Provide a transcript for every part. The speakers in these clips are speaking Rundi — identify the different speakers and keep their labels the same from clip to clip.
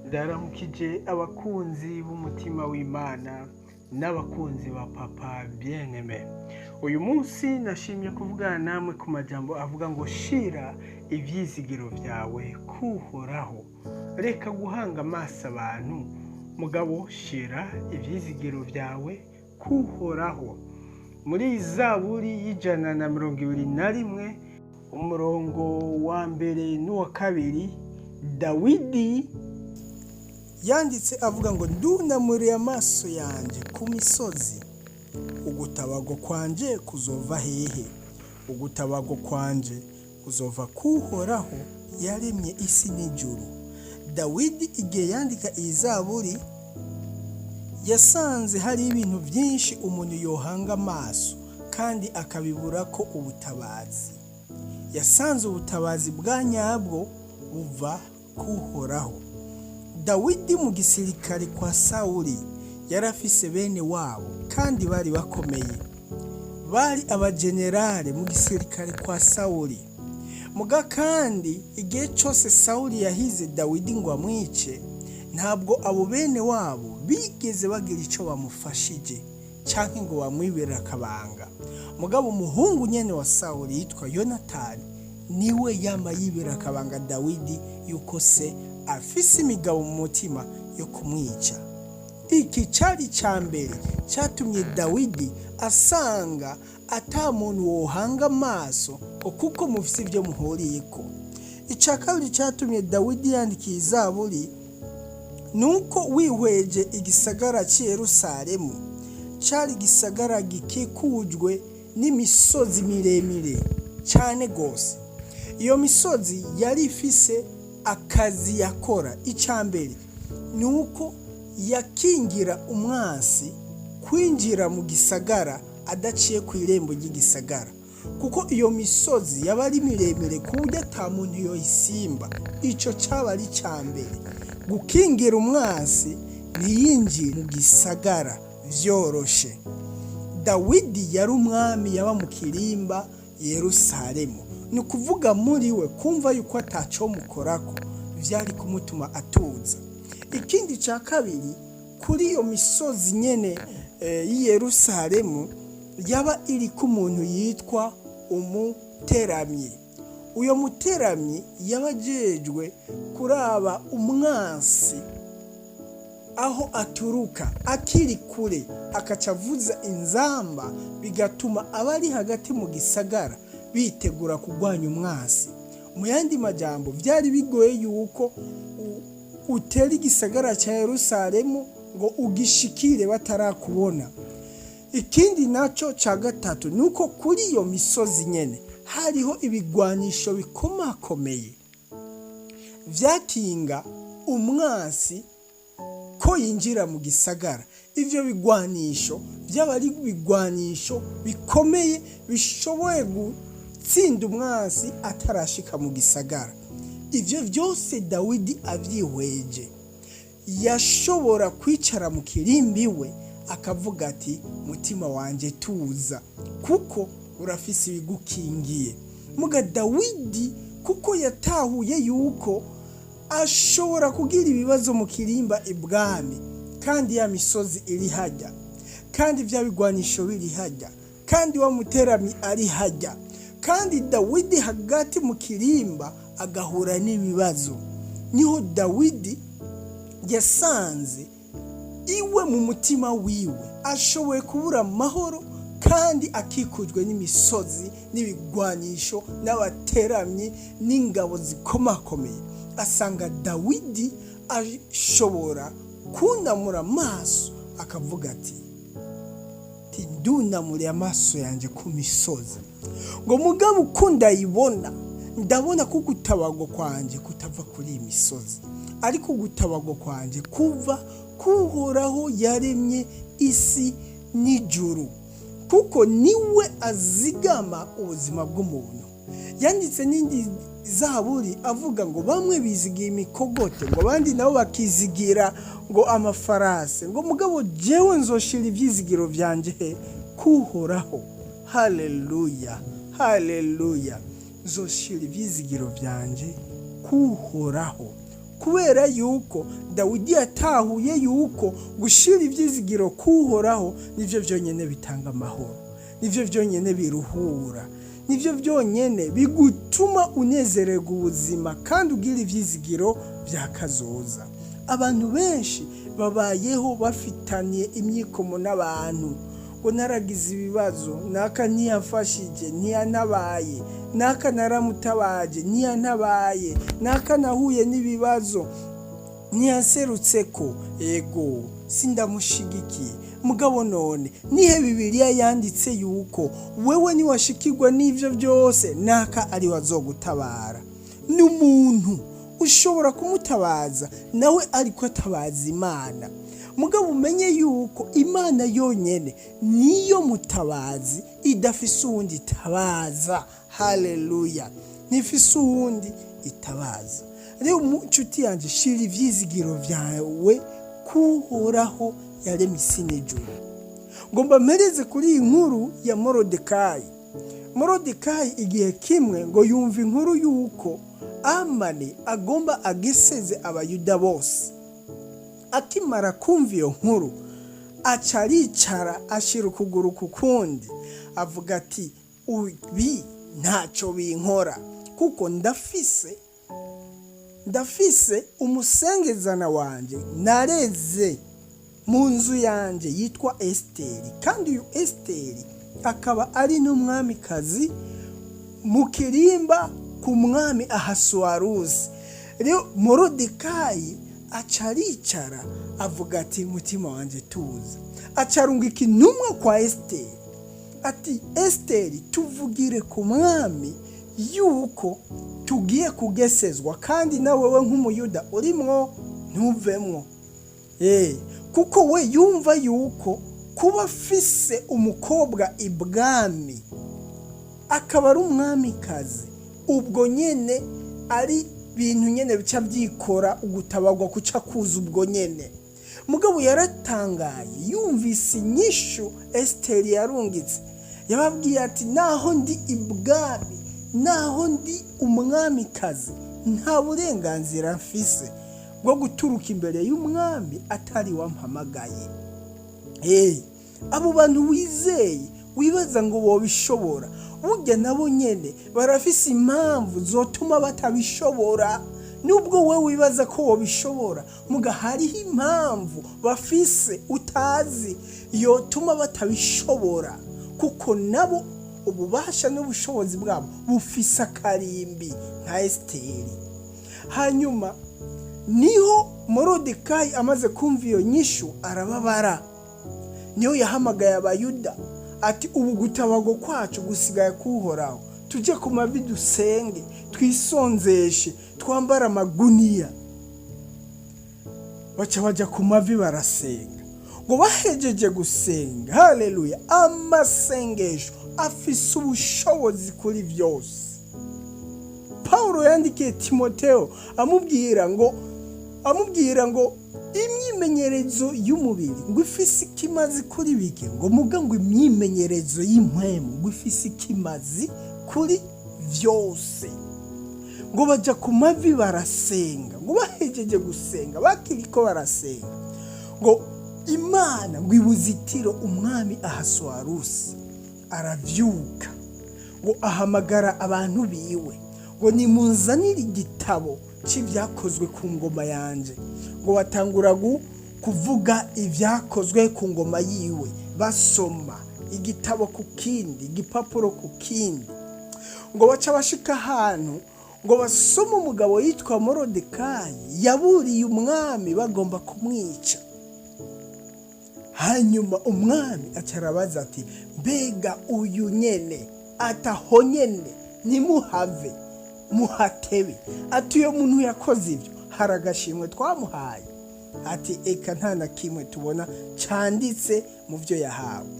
Speaker 1: Ndaramukije abakunzi b'umutima w'Imana n'abakunzi ba Papa Bien-Aimé. Uyu munsi nashimye kuvugana namwe ku majambo avuga ngo shira ivyizigiro vyawe kuhoraho. Reka guhanga amaso abantu, mugabo shira ivyizigiro vyawe kuhoraho. Muri Zaburi y'121, umurongo wa mbere n'uwa kabiri, Dawidi yanditse avuga ngo: "Ndunamuriye amaso yanjye ku misozi, ugutabarwa kwanje kuzova hehe? Ugutabarwa kwanje kuzova kuhoraho yaremye isi n'ijuru." Dawidi igihe yandika iyi zaburi yasanze hari ibintu byinshi umuntu yohanga amaso kandi akabibura ko ubutabazi. Yasanze ubutabazi bwa nyabwo buva kuhoraho. Dawidi mu gisirikare kwa Sawuli yari afise bene wabo kandi bari bakomeye, bari abajenerale mu gisirikare kwa Sawuli. Muga kandi igihe cyose Sawuli yahize Dawidi ngo amwice, ntabwo abo bene wabo bigeze bagira icyo bamufashije cyangwa ngo bamwibere akabanga. Mugabo umuhungu nyene wa Sawuli yitwa Yonatani niwe yama yibera akabanga Dawidi yuko se afise imigabo mu mutima yo kumwica. Iki cyari icya mbere cyatumye Dawidi asanga ata muntu wohanga amaso ngo kuko mufise ibyo muhuriyeko. Icya kabiri cyatumye Dawidi yandika iyi zaburi ni uko wihweje igisagara cy'i Yerusalemu cyari igisagara gikikujwe n'imisozi miremire cyane rwose. Iyo misozi yari ifise akazi yakora. Icya mbere ni uko yakingira umwansi kwinjira mu gisagara adaciye ku irembo ry'igisagara, kuko iyo misozi yaba ari miremire ku buryo ata muntu yoyisimba. Icyo cyaba ari icya mbere, gukingira umwansi ntiyinjire mu gisagara vyoroshe. Dawidi yari umwami, yaba mu kirimba Yerusalemu. Ni ukuvuga muri we kumva yuko ataco mukorako vyari kumutuma atuza. Ikindi cya kabiri, kuri iyo misozi nyene y'i Yerusalemu yaba iriko umuntu yitwa umuteramyi. Uyo muteramyi yaba ajejwe kuraba umwansi aho aturuka akiri kure, akaca avuza inzamba, bigatuma abari hagati mu gisagara bitegura kurwanya umwansi. Mu yandi majambo, byari bigoye yuko utera igisagara cya Yerusalemu ngo ugishikire batarakubona. Ikindi nacyo cya gatatu ni uko kuri iyo misozi nyene hariho ibigwanisho bikomakomeye vyakinga umwansi ko yinjira mu gisagara. Ivyo bigwanisho byaba ari ibigwanisho bikomeye bishoboye gutsinda umwansi atarashika mu gisagara. Ivyo byose Dawidi avyihweje yashobora kwicara mu kirimbi we akavuga ati: "Mutima wanje tuza, kuko urafise ibigukingiye." Muga Dawidi, kuko yatahuye yuko ashobora kugira ibibazo mu kirimba ibwami, kandi ya misozi iri hajya, kandi bya bigwanisho biri hajya, kandi wa muteramyi ari hajya, kandi Dawidi hagati mu kirimba agahura n'ibibazo, niho Dawidi yasanze iwe mu mutima wiwe ashoboye kubura amahoro kandi akikujwe n'imisozi n'ibigwanisho n'abateramyi n'ingabo zikomakomeye. Asanga Dawidi ashobora kunamura amaso akavuga ati: "Ndunamuriye amaso yanjye ku misozi, ngo mugabo uko ndayibona ndabona ko gutabarwa kwanjye kutava kuri iyi misozi, ariko gutabarwa kwanjye kuva kuhoraho yaremye isi n'ijuru, kuko niwe azigama ubuzima bw'umuntu." Yanditse n'indi zaburi avuga ngo bamwe bizigiye imikogote, ngo abandi nabo bakizigira ngo amafarasi, ngo mugabo jewe nzoshira ivyizigiro vyanje he? Kuhoraho. Haleluya, haleluya! Nzoshira ivyizigiro vyanje kuhoraho. Kubera yuko Dawidi yatahuye yuko gushira ivyizigiro k'Uhoraho nivyo vyonyene bitanga amahoro, nivyo vyonyene biruhura, nivyo vyonyene bigutuma unezererwa ubuzima kandi ugira ivyizigiro vya kazoza. Abantu benshi babayeho bafitaniye imyikomo n'abantu, ngo naragize ibibazo, naka ntiyamfashije, ntiyantabaye, naka naramutabaje, ntiyantabaye, naka nahuye n'ibibazo, ntiyanserutseko, ego sindamushigikiye. Mugabo none nihe Bibiliya yanditse yuko wewe niwashikirwa n'ivyo byose naka ari azogutabara? N'umuntu ushobora kumutabaza nawe ariko atabaza Imana. Mugabo umenye yuko Imana yonyene niyo mutabazi, idafise uwundi itabaza. Haleluya, ntifise uwundi itabaza. Rero nshuti yanjye, shira ivyizigiro vyawe k'Uhoraho yaremye isi n'ijuru. Ngomba mpereze kuri iyi nkuru ya Morodekayi. Morodekayi igihe kimwe ngo yumva inkuru yuko Amani agomba ageseze Abayuda bose. Akimara kumva iyo nkuru, aca aricara, ashira ukuguru ku kundi, avuga ati: "Ibi ntacyo binkora, kuko ndafise umusengezana wanje nareze mu nzu yanjye yitwa Esiteri, kandi uyu Esiteri akaba ari n'umwamikazi mu kirimba ku mwami Ahasuwarusi." Rero Morodekayi aca aricara, avuga ati: "Mutima wanjye tuza." Aca arungika intumwa kwa Esiteri ati: "Esiteri, tuvugire ku mwami yuko tugiye kugesezwa, kandi na wewe nk'Umuyuda urimwo ntuvemwo." Kuko we yumva yuko kuba afise umukobwa ibwami akaba ari umwamikazi, ubwo nyene ari bintu nyene bica byikora, ugutabagwa kuca kuza ubwo nyene. Mugabo yaratangaye yumvise inyishu Esiteri yarungitse. Yababwiye ati: "Naho ndi ibwami, naho ndi umwamikazi, nta burenganzira mfise bwo guturuka imbere y'umwami atari wampamagaye." Abo bantu wizeye, wibaza ngo bobishobora, burya nabo nyene barafise impamvu zotuma batabishobora. Nubwo we wibaza ko wobishobora, muga hariho impamvu bafise utazi yotuma batabishobora, kuko nabo ububasha n'ubushobozi bwabo bufise akarimbi nka Esiteri. Hanyuma niho Morodekayi amaze kumva iyo nyishu arababara. Niho yahamagaye Abayuda ati: "Ubu gutabago kwacu gusigaye kuhoraho, tujye ku mavi dusenge, twisonzeshe, twambare amaguniya." Baca bajya ku mavi barasenga. Ngo bahejeje gusenga, haleluya, amasengesho afise ubushobozi kuri byose. Pawulo yandikiye Timoteo amubwira ngo imyimenyerezo y'umubiri ngo ifise ikimazi kuri bike, ngo muga ngo imyimenyerezo y'impwemu ngo ifise ikimazi kuri vyose. Ngo baja ku mavi barasenga. Ngo bahejeje gusenga, bakiriko barasenga, ngo Imana ngo ibuzitiro umwami Ahasuwarusi aravyuka, ngo ahamagara abantu biwe ngo: "Nimunzanire igitabo c'ibyakozwe ku ngoma yanje." Ngo batangura kuvuga ibyakozwe ku ngoma yiwe, basoma igitabo ku kindi, igipapuro ku kindi. Ngo baca bashika ahantu ngo basome umugabo yitwa Morodekayi yaburiye umwami bagomba kumwica. Hanyuma umwami aca arabaza ati: "Mbega uyu nyene?" Ataho nyene ntimuhave muhatebe. Ati: "Uyo muntu yakoze ibyo, hari agashimwe twamuhaye?" Ati: "Eka, nta na kimwe tubona canditse mu byo yahawe."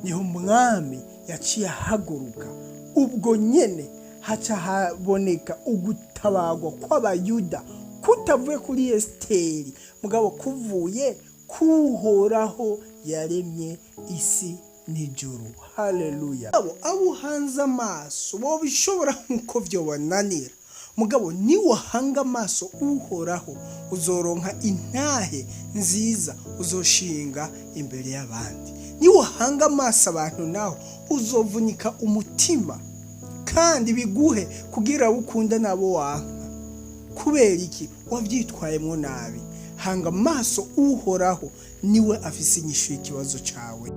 Speaker 1: Niho umwami yaciye ahaguruka. Ubwo nyene haca haboneka ugutabagwa kw'Abayuda kutavuye kuri Esiteri, mugabo kuvuye kuhoraho yaremye isi n'ijuru. Haleluya! Abo uhanze amaso bobishobora, nk'uko vyobananira. Mugabo niwahanga amaso Uhoraho, uzoronka intahe nziza uzoshinga imbere y'abandi. Niwahanga amaso abantu naho, uzovunika umutima kandi biguhe kugira ukunda nabo wanka. Kubera iki? Wavyitwayemwo nabi. Hanga amaso Uhoraho, niwe afise inyishu y'ikibazo cawe.